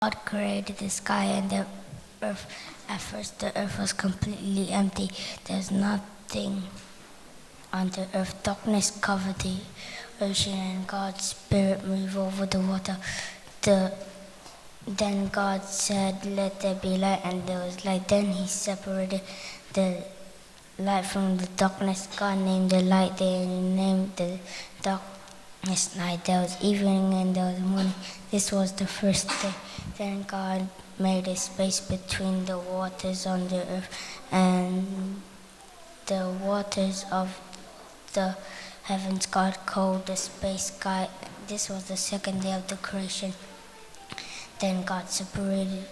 God created the sky and the earth. At first, the earth was completely empty. There was nothing on the earth. Darkness covered the ocean, and God's spirit moved over the water. Then God said, "Let there be light," and there was light. Then he separated the light from the darkness. God named the light day and named the darkness night. There was evening and there was morning. This was the first day. Then God made a space between the waters on the earth and the waters of the heavens. God called the space sky. This was the second day of the creation. Then God separated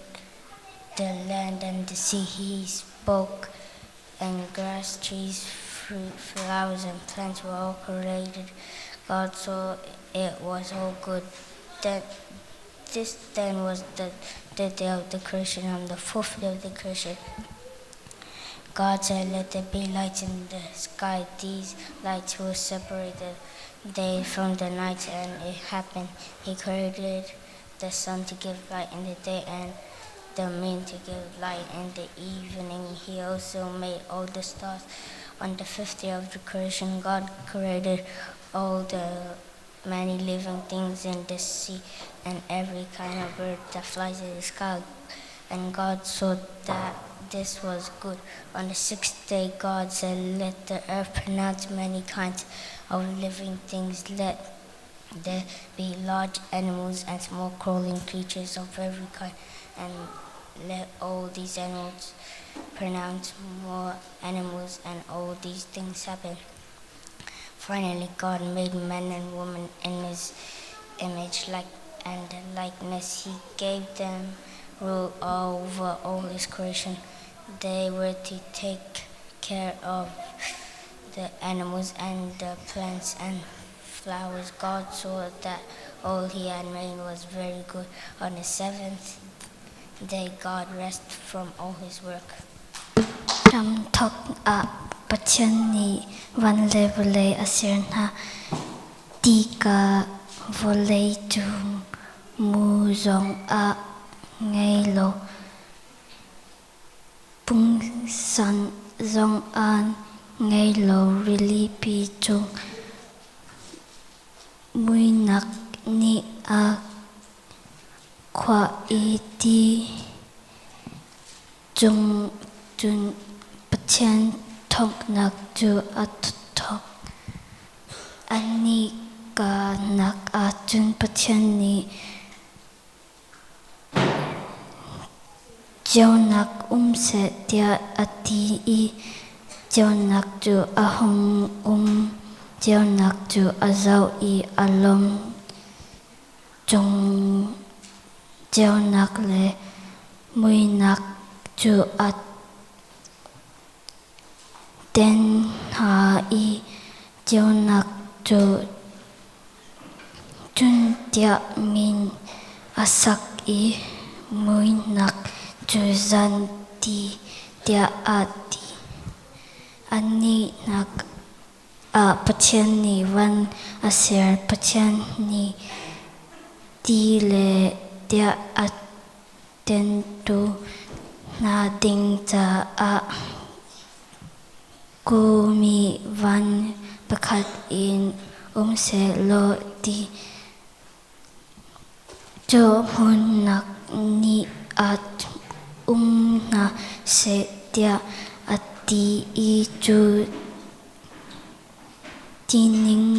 the land and the sea. He spoke, and grass, trees, fruit, flowers, and plants were all created. God saw it was all good. Then, this then was the third day of the creation. On the fourth day of the creation, God said, "Let there be lights in the sky. These lights will separate the day from the night." And it happened. He created the sun to give light in the day and the moon to give light in the evening. He also made all the stars. On the fifth day of the creation, God created all the many living things in the sea and every kind of bird that flies in the sky. And God saw that this was good. On the sixth day, God said, "Let the earth pronounce many kinds of living things. Let there be large animals and small crawling creatures of every kind, and let all these animals pronounce more animals," and all these things happen. Finally, God made man and woman in his image like and likeness. He gave them rule over all his creation. They were to take care of the animals and the plants and flowers. God saw that all he had made was very good. On the seventh day, God rested from all his work. Hramthawk ah Pathian nih van le vawlei a ser hna tikah vawlei cung mu zong a ngei lo. Pungsan zong an ngei lo. Rilipi cung muihnak nih a khuah i ti cung cun Pathian thawknak cu a thawk. Annih kanak ahcun Pathian nih ceunak um seh tiah a ti i ceunak cu a hung um. Ceunak cu a zoh i a lawm. Cung ceunak le muihnak cu a ten hna i ceunak cu cun tiah min a sak i muihnak cu zan ti tiah a ti. Annih nak ah Pathian nih van a ser. Pathian nih ti le tiah a tentu hna ding caah kumi van pakhat in um sehlaw ti cu hmunnak nih ah um hna seh tiah a ti i cu tining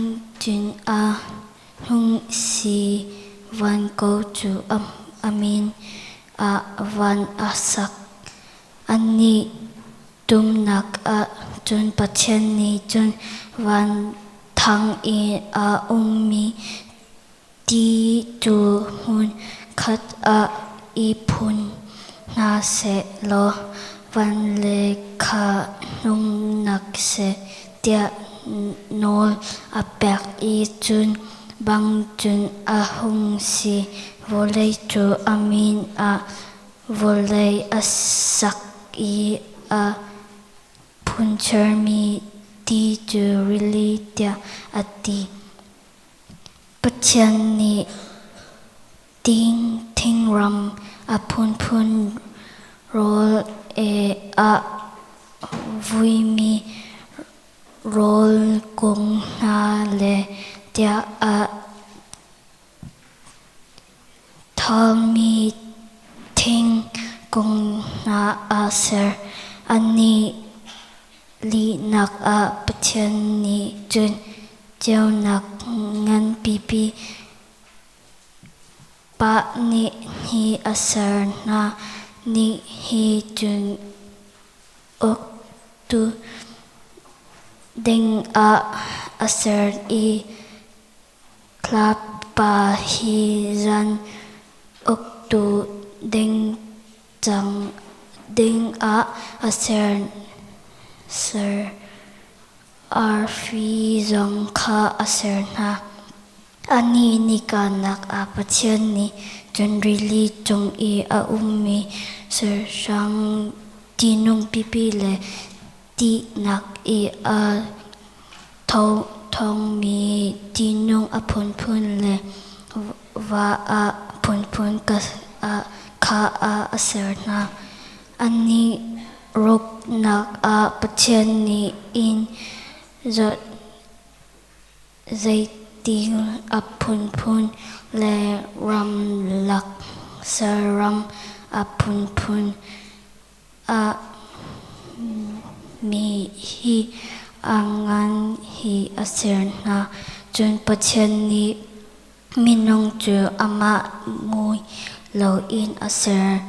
cun a hung si. Van ko cu a min ah van a sak. Annih tumnak ah cun Pathian nih cun van thang i a ummi ti cu hmun khat ah i phun hna seh law van le kha hnumnak seh tiah nawl a pek i cun bang cun a hung si. Vawlei cu a min ah vawlei a sak i a phunchermi ti cu rili tiah a ti. Pathian nih Thingram a phunphun rawl ei a vuimi rawl kung hna le tia a Thalmi thingkung hna a ser. Annih lihnak ah Pathian nih cun ceunak nganpipi pah nih hi a ser hna. Nih hi cun uktu ding ah a ser i Thlapa hi zan uktu ding cang dingah a ser. Arfi zong kha a ser hna. Anih nikanak ah Pathian nih cun rili cung i a ummi sahrang ṭihnung pipi le Tihnak i a thawngmi ṭihnung a phunphun le va a phunphun kha a ser hna. Annih ruknak ah Pathian nih inn zeitil a phunphun le ramlak saram a phunphun A mi hi a ngan hi a ser hna. Cun Pathian nih minung cu amah mui loin a ser.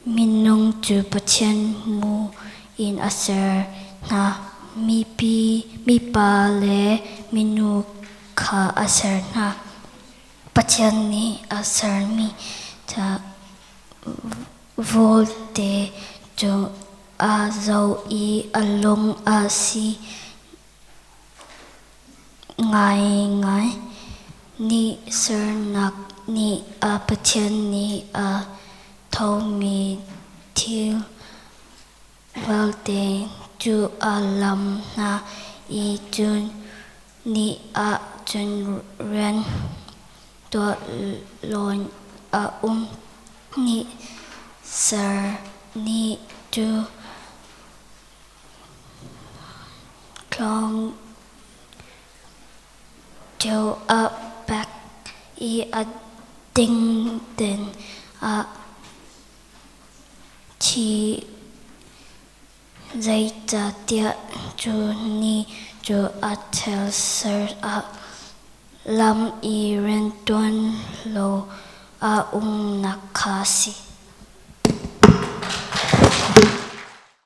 Minung cu Pathian mu in a ser hna. Mipi, mipa le minu kha a ser hna. Pathian nih a sermi Vawlte cu a zoh i a lung a si ngaingai. Ni sernak nih a Pathian nih a thomi thil vialte cu a lam hna i cun ni ah cun rian tuah lawn a um. Ni ser ni cu tlawng ṭio a pek i a dingten a thi. Zeicahtiah cu ni cu a thil ser ah lam i rianṭuan lo a umnak kha a si.